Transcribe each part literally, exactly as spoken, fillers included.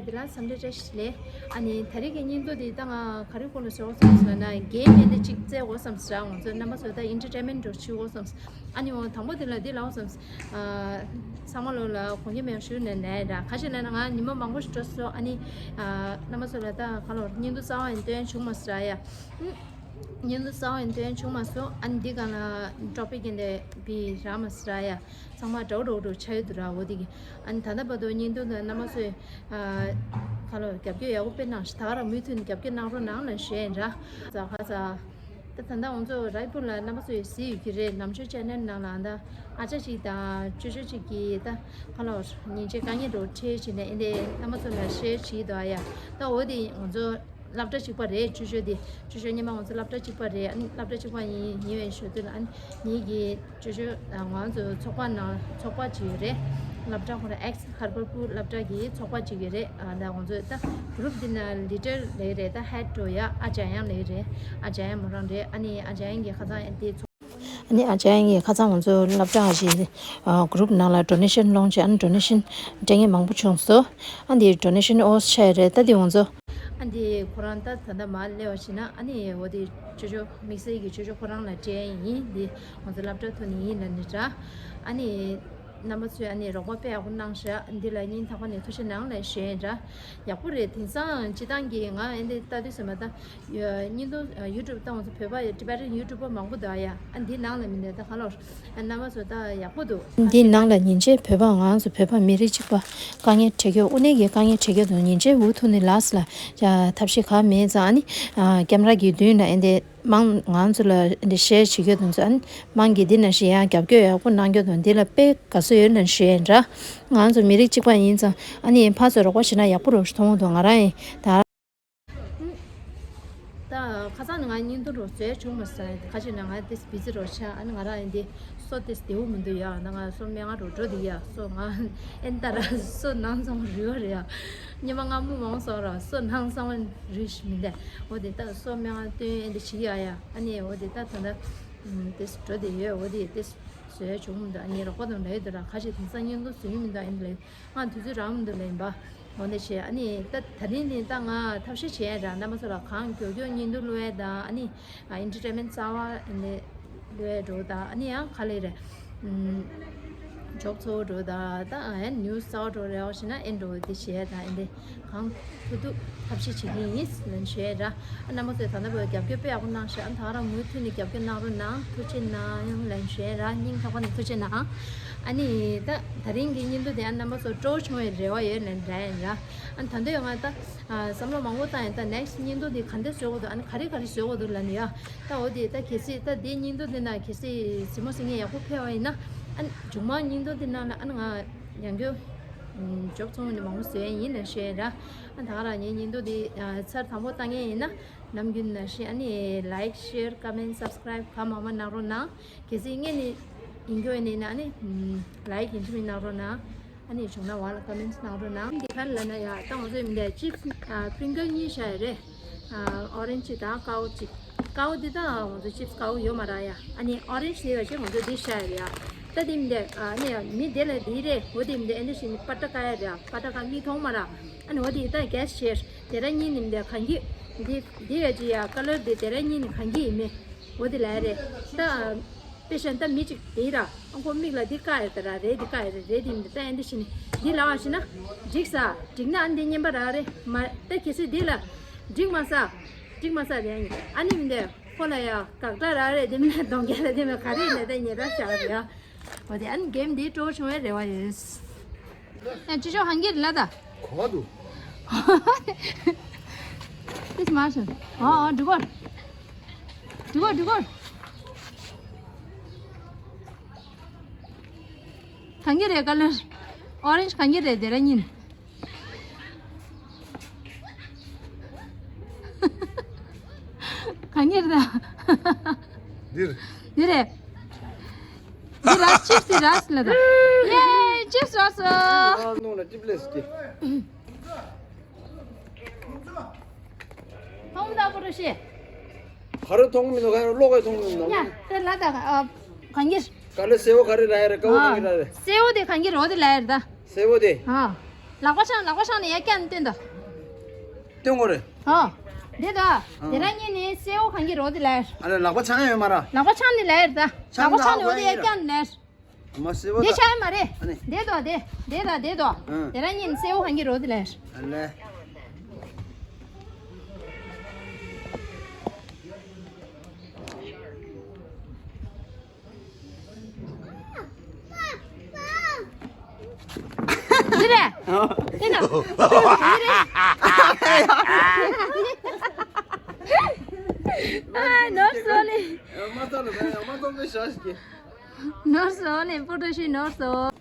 འདི་ལ་འཚམས་འདྲི་བཀྲ་ཤིས་བདེ་ལེགས། ཨ་ནི་ད་རེས་ཀྱི་བརྙན་ཐུང་འདི་ད་ང་ག་རེ་སྐོར་ལ་བཟོ་དགོས་བསམ་སོང་ན། གེམ་ཡིན་ཏེ་གཅིག་རྩེ་དགོས་བསམ་སོང་། ང་ཚོ་རྣམ་པ་ཚོ་ད་ཨེན་ཊར་ཊེན་མེན་ཊི་འདྲ་བྱེད་དགོས་བསམ་སོང་། ཨ་ནི་འོ་དང་པོ་འདི་ལ་འདི་ལབ་དགོས་བསམ་སོང་། ཨ་ཚང་མ་ལོ་ལ་དགོངས་འགལ་མེད་པ་ཞུ་ནས་ནས་ར། ག་ཞིག་ལབ་ན་ང་ཉི་མ་མང་པོ་ཞིག་འགྲོ་སོང་། ཨ་ནི་ཨ་རྣམ་པ་ཚོ་ལ་ད་ག་ལོ་བརྙན་ཐུང་གསར་པ་ཡང་སྟོན་བྱུང་མ་སོང་ཡ། ཨུ། བརྙན་ཐུང་གསར་པ་ཡང་སྟོན་བྱུང་མ་སོང་། ཨ་ནི་འདི་ག་ལ་ཊོ་པིག་ཡིན་ཏེ་བི་ར་མ་སོང་ཡ། ཚང་མ་འདྲ་བོ་འདྲ་བོ་འདྲ་བོ་ཆགས་ཡོད་འདུག་ར། འོ་དེ་གི་ཨ་ནི་ད་ལྟ་བར་དུ་བརྙན་ཐུང་དང་རྣམ་པ་ཚོས་ཨ་ག་ལོ་རྒྱབ་སྐྱོར་ཡག་པོ་དཔེ་གནང་ཞིག་ད་ག་རང་མུ་མཐུད་ནས་རྒྱབ་སྐྱོར་གནང་རོགས་གནང་ལ་ཞུ་ཡིན་ར། ཛ་ཧ་ཛ། ད་ད་ལྟ་ང་ཚོ་རེད་པུལ་ལ་རྣམ་པ་ཚོས་གཟིགས་ཡོད་ཀྱི་རེད། ནམ་ཆོས་ཅེ་ནལ་ནང་ལ་ཨ་ད་ཨ་ཅག་ཅིག་དང་ཅོ་ཅོ་ཅིག་གིས་ད་ག་ལོ་ཉིན་བྱེད་དཀའ་ངལ་འདྲ་བོ་འཕྲད་བྱས་ནས་ཨེ་འདྲས་རྣམ་པ་ཚོ་ལ་ཤེར་བྱེད་འདུག་ཨ་ཡ། ད་འོ་དེ་ང་ཚོ་སློབ་གྲྭ་གཅིག་པ་རེད། ཅོ་ཅོ་དེ་ཅོ་ཅོ་སྔོན་མ་ང་ཚོ་སློབ་གྲྭ་གཅིག་པ་རེད། ཨ་ནི་སློབ་གྲྭ་གཅིག་པ་ཡིན་ཡིན་པའི་ཞོར་དུ་ལ་ཨ་ནི་ངེད་ཀྱི་ཅོ་ཅོ་ང་ཚོ་ཚོགས་པ་ནང་ཚོགས་པ་གཅིག་ཡོད་རེད། སློབ་གྲྭ་ཁོ་རང་ཨེག་སི་ཁར་པར་ཕུ་སློབ་གྲྭ་གི་ཚོགས་པ་གཅིག་ཡོད་རེད། ཨ་ད་ང་ཚོ་ད་གུ་རུབ་འདི་ན་ལི་ཌར་ལབ་ཀྱི་རེད། ད་ཧེཌ་འདྲ་བོ་ཡ་ཨ་ཅག་ཡང་ལབ་ཀྱི་རེད། ཨ་ཅག་ཡང་མོ་རང་རེད། ཨ་ནི་ཨ་ཅག་ཡང་གི་ཁ་སང་དེ་ཚོགས། ཨ་ནི་ཨ་ཅག་ཡང་གི་ཁ་སང་ང་ཚོ་སློབ་གྲྭ་ཞིག་ཨ་གུ་རུབ་ནང་ལ་ཌོ་ནེ་ཤན་སློང་བྱས། ཨ་ནི་ཌོ་ནེ་ཤན་སྤྲད་མཁན་མང་པོ་བྱུང་སོང་། ཨ་འདི་ཌོ་ནེ་ཤན་ཨོ་ཆགས་རེད། ད་འདི་ང་ཚོ་ཨ་འདི་ཁོ་རང་ད་ད་ལྟ་མར་སླེབས་པ་ཞིག་ན་ཨ་ནི་འོ་དེ་ཅོ་ཅོ་དམིགས་བསལ་གྱི་ཅོ་ཅོ་ཁོ་རང་ལ་སྤྲད་ཡིན། འདི་ང་ཚོ་སློབ་གྲྭ་ཐོག་ནས་ཡིན་ལབ་ནི་འདྲ། ཨ་ནི་རྣམ་པ་ཚོས་ཨ་ནི་རོགས་པ་དཔེ་ཡག་པོ་གནང་ཤག་འདི་ལ་སྙིང་ཐག་པ་ནས་ཐུགས་རྗེ་གནང་ལབ་ཞུ་ཡིན་འདྲ། ཡག་པོ་རེད། དེང་སང་སྤྱིར་བཏང་གི་ང་ཨེ་འདི་ལྟ་དུས་ཙམ་པ་ད་བརྙན་ཐུང་ཡུ་ཊུབ་ད་ང་ཚོ་བོད་པ་ཊི་བེ་ཊན་ཡུ་ཊུབ་པ་མང་པོ་འདུག་ཨ་ཡ། ཨ་འདི་ནང་ལ་མི་འདུག་ད་ག་ལོར་རྣམ་པ་ཚོ་ད་ཡག་པོ་འདུག་འདི་ནང་ལ་ཉིན་བྱེད་བོད་པ་ང་ཚོ་བོད་པ་མི་རིགས་གཅིག་པ་དཀའ་ངལ་འཕྲད་རྒྱུ་དངོས་གནས་ཀྱི་དཀའ་ངལ་འཕྲད་རྒྱུ་དང་ཉིན་བྱེད་འུ་ཐུག་ནས་ལགས་ལ་ཐབས་ཤེས་ག་མེད་ཙང་ཨ་ནི་ཀེམ་ར་གི་མདུན་ལ་ཨེ་འདི་མང་ང་ཚོ་ལ་འདི་ཤེར་བྱེད་རྒྱུ་དང་ཚོ་ཨ་ནི་མང་གི་འདི་ན་ཞིག་ཡང་རྒྱབ་སྐྱོར་ཡག་པོ་གནང་རྒྱུ་དང་འདི་ལ་དཔེ་དགའ་བསུ་ཡོད་ན་ཞུ་ཡིན་འདྲ། ང་ཚོ་མི་རིགས་གཅིག་པ་ཡིན་ཙང་ཨ་ནི་ཕར་ཚུར་རོགས་པ་བྱེད་ན་ཡག་པོ་རོགས་ཞིག་མཐོང་འདུག་ང་རང་ཡིན་ད། ད་ཁ་སང་ནས་ང་བརྙན་ཐུང་རོགས་བཟོས་བྱུང་མ་སོང་། ཁ་ཅིག་ན་ང་ཏིས་བི་ཛི་རོགས་ཆགས། ཨ་ནི་ང་རང་ཡིན་དེ་སོ་ཏིས་བདེ་བོ་མི་འདུག་ཡ། ད་ང་སོ་སྨན་ཁང་རོགས་འགྲོ་དེ་ཡ། སོ་ང་ཨེན་ཏ་ར་སོ་ནང་ཚང་རུལ་བ་རེད་ཡ། ཉི་མ་སྔ་མོ་མང་སོང་ར་སོ་ནང་ཚང་རུལ་ཞིག་མི་འདུག་འོ་དེ་ད་སོ་སྨན་ཁང་སྟོན་ཨེ་འདི་བྱེད་ཡ་ཡ། ཨ་ནི་འོ་དེ་ད་ད་ད་ཏིས་འགྲོ་དེ་ཡོད། འོ་དེ་ཏིས་བཟོས་བྱུང་མི་འདུག་ཨ་ནི་རོགས་པ་དང་ལས་དེ་ར་ཁ་ཅིག་དེང་སང་བརྙན་ཐུང་བཟོ་ཡུལ་མི་འདུག་ཨེ་འདི་ལས། ང་དུས་ཚོད་རག་མི་འདུག་ལབ་ཡིན་པ། འོ་ན་བྱས་ཨ་ནི་ད་ད་རིང་ནི་ད་ང་ཐབས་ཤེས་བྱས་ར་རྣམ་པ་ཚོ་ལ་གང་མགྱོགས་མགྱོགས་བརྙན་ཐུང་བླུག་ཡས་དང་ཨ་ནི་ཨེན་ཊར་ཊེན་མེན་ཊི་གསར་པ་ཨ་ནི་བླུག་ཡས་འགྲོ་དང་ཨ་ནི་ཡང་ག་ལེ་རེད། ཇོབ་གཙོ་བོ་འགྲོ་དང་ད་ཨ་ནི་ནིའུ་སི་གསར་པ་འགྲོ་རེད། འོ་བྱས་ན་ཨེ་འགྲོ་དེ་བྱས་དང་ཨེ་འདི་གང་ཐུབ་ཐུབ་ཐབས་ཤེས་བྱེད་ཀྱི་ཡིན་ལབ་བྱས་ར། རྣམ་པ་ཚོས་ད་ལྟ་བར་རྒྱབ་སྐྱོར་དཔེ་ཡག་པོ་གནང་ཤག་ཨ་ད་རང་མུ་མཐུད་ནས་རྒྱབ་སྐྱོར་གནང་རོགས་གནང་། ཐུགས་རྗེ་གནང་ལབ་བྱས་ར། སྙིང་ཐག་པ་ནས་ཐུགས་རྗེ་གནང་། ཨ་ནི་ད་ད་རིང་གི་བརྙན་ཐུང་དེ་ཨ་རྣམ་པ་ཚོ་སྤྲོ་བོ་བྱུང་བའི་རེ་བ་ཡོད་ལབ་འདྲ་ཡིན་ར། ཨ་ད་འདོད་ང་ད་བསམ་བློ་མང་པོ་བཏང་ཡིན། ད་ནེག་སི་ཊི་བརྙན་ཐུང་དེ་ག་འདྲ་བཟོ་དགོས་འདུག་ཨ་ནི་ག་རེ་ག་རེ་བཟོ་དགོས་འདུག་ལབ་ནི་ཡ། ད་འོ་དེ་ད་གལ་སྲིད་ད་དེ་བརྙན་ཐུང་དེ་ན་གལ་སྲིད་གཟིགས་མོ་གཟིགས་མཁན་ཡག་པོ་ཕེབས་པ་ཡིན་ན་ཨ་ནི་མཇུག་མ་བརྙན་ཐུང་དེ་ནང་ལ་ཨ་ནི་ང་ཡང་བསྐྱར་ཇོབ་ཚོང་ནི་མང་པོ་བཟོ་ཡ་ཡིན་ལབ་བཤད་ར། ཨ་ད་ག་རང་ངའི་བརྙན་ཐུང་འདི་ཚར་དང་པོ་ལྟ་མཁན་ཡིན་ན་ནམ་རྒྱུན་ནང་བཞིན་ཨ་ནི་ལའིཀ་ཤེར་ཀོ་མེན་སབ་སི་ཀ་རའིབ་གང་མང་མང་གནང་རོགས་གནང་། གལ་སྲིད་སྔོན་ནས་ཡིན་རྒྱུ་ཡིན་ན་ཨ་ནི་ལའིཀ་ཡིན་གཅིག་མིན་གནང་རོགས་གནང་། ཨ་ནི་བྱུང་ན་བ་ལ་ཀོ་མེན་གནང་རོགས་གནང་། འདི་ག་རེ་ལབ་ན་ཡ་ད་ང་ཚོའི་མི་འདི་ཅིབ་སི་པི་རིང་ཀལ་གཉིས་བཞག་ཡོད་རེད། ཨོ་རེན་ཇི་དང་ཀའོ་གཅིག་ཀའོ་འདི་དང་ང་ཚོ་ཅིབ་སི་ཀའོ་ཡོད་མ་རེད་ཡ། ཨ་ནི་ཨོ་རེན་ཇི་དེ་བ་ཅིག་ང་ཚོ་འདི་བཞག་ཡོད་ཡ། ད་དེ་མི་འདི་ཨ་ནི་མི་དེ་ལ་འདི་རེད། འོ་དེ་མི་འདི་ཨེ་འདི་ཞིག་ནི་པ་ཏྲ་ཀ་ཡ་རེད་ཡ། པ་ཏྲ་ཀ་མིག་མཐོང་མ་རེད། ཨ་ནི་འོ་དེ་ད་གེ་སི་ཤེར་དེ་ར་གཉིས་ནི་མི་འདི་གང་གི་འདི་འདི་བ་ཅིག་ཡ་ཀ་ལར་འདི་དེ་ར་གཉིས་ནི་གང་གི་ཡིན་མེད། འོ་དེ་ལ་རེད་ད། དཔེ་བཞག་ན་ད་མི་གཅིག་དེ་ར་ཨ་ཁོ་མིག་ལ་འདི་བཀག་ཡོད་ད་ར་རེད། འདི་བཀག་ཡོད་རེད་རེད། དེ་མི་འདི་ད་ཨེ་འདི་ཞིག་ནི་འདི་ལ་བ་ཞིག་ན་འགྲིག་ས་འགྲིག་ན་ཨ་འདི་བརྙན་པ་རག་རེད་མ། ད་གལ་སྲིད་འདི་ལ་འགྲིག་མ་ས་འགྲིག་མ་ས་རེད། ཨ་ནི་མི་འདི་ཁོ་ལ་ཡ་དགག་སྒྲ་རག་རེད། དེ་མིན་ན་གདོང་རྒྱན་ལ་དེ་མིན་ག་རེ་ཡིན་ན་ད་ཉེ་ར་བཞག་རེད་ཡ། འོ་དེ་ཨ་ནི་གེམ་འདི་སྤྲོ་བོ་བྱུང་བའི་རེ་བ་ཡོད། ཨ་ཅི་ཅོ་ཧང་གིར་ལ་ད། གོ་བ་འདུག་ཏིས་མ་ཤོད། ཨ་ཨ་འགྲིག་གོ། འགྲིག་གོ་འགྲིག་གོ། གང་གི་རེད་ཀ་ལར། ཨོ་རེན་ཇི་གང་གི་རེད་དེ་ར་གཉིས། གང་གི་རེད་ད། འདིར། འདི་རེད། འདི་ར་ཅིབ་སི་ར་སི་ལ་ད། ཡེ་ཅིབ་སི་ར་སི། ཨ་ནོ་ལ་ཏིབ་ལེ་སི་ཀི། མཐོང་མི་འདུག་པོ་རུ་ཤེས། ག་རེ་མཐོང་མི་འདུག་ག་རེ་གློག་གིས་མཐོང་མི་འདུག་ཡ་དེ་ལ་ད་ཨ་གང་གི། ག་ལེ་སེ་བོ་ག་རེ་ར་ཡ་རེད། ཀ་བོ་ག་རེ་ར་རེད། སེ་བོ་དེ་གང་གི་རོ་དེ་ལ་ཡ་རེད་ད། སེ་བོ་དེ། ཨ། ལག་པ་འཆང་། ལག་པ་འཆང་ནས་ཡར་བཀྱག་ནས་སྟོན་དང་། སྟོན་དགོས་རེད། ཨོ། དེ་ད། ཨ། དེ་ར་གཉིས་ནས་སེའུ་གང་གི་རོ་དེ་ལ་ཡར། ཨ་ལས་ལག་པ་འཆང་ཡོད་མ་ར། ལག་པ་འཆང་ནས་ལ་ཡར་ད། ལག་པ་འཆང་ནས་འོ་དེ་ཡར་བཀྱག་ནས་ལ་ཡར། མ་སེ་བ་དེ་ད་ཤ་ཡ་མ་རེད། ཨ་ནི། དེ་དོ་དེ། དེ་ད་དེ་དོ། ཨ། དེ་ར་གཉིས་ནས་སེའུ་གང་གི་རོ་དེ་ལ་ཡར། ཨ་ལས། འདི་རེད། འདི་ན། འདི་རེད། ཨ། ནོར་སོང་ནི། མ་ཐོག་ལ་མ་ཐོག་པའི་ཞག་ཞིག་ནོར་སོང་ནི། སྤོ་བྲོ་ཞིག་ནོར་སོང་།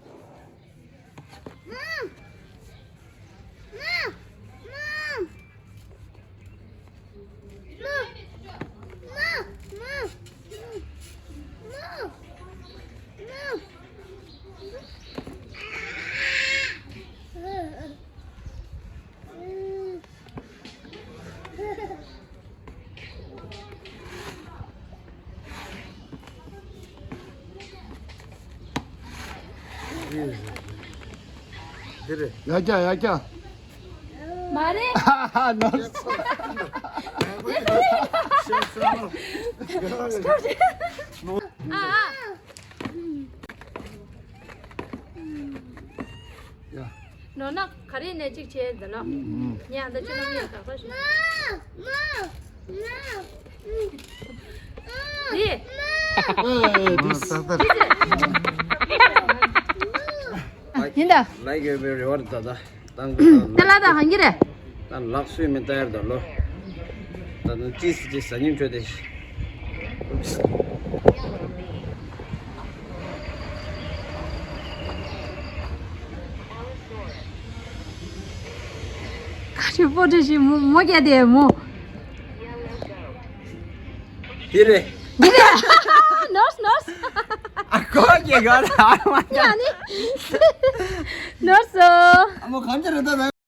འདི་རེད། ཡར་རྒྱག་ཡར་རྒྱག་མ་རེད། ནོར་སོང་། ཨ་ཨ། ཡ། ནོར་ན་ག་རེ་ནས་གཅིག་བྱས་འདི་ལ། ཉ་འདི་ཆུ་ནང་ཉ་ག་པ་ཞིག་དེ། ཨེ། དེ། ཡིན་ད། ལའིག་ཡོད་པའི་རེ་བ་རེད་ད་ད། ཏང་གི་ཏང་། ཏེ་ལ་ད་ཧང་གི་རེད། ད་ལག་སུས་མི་ལྟ་ཡར་ད་ལོ། ད་ནི་ཅི་སི་ཅི་ཟ་སྙིང་བྲོད་དེ། ཁ་ཆེ་པོ་ཏྲི་ཞིག་མོ་མོ་རྒྱ་དེ་མོ། དེ་རེད། དེ་རེད། ནོར་སོང་། ནོར་སོང་། ཨ་ཁོ་རྒྱ་ག་ར་ཨ་མ་ཡ་ནི། ནོར་སོང་། ཨ་མོ་གང་ཅི་རེད་ད།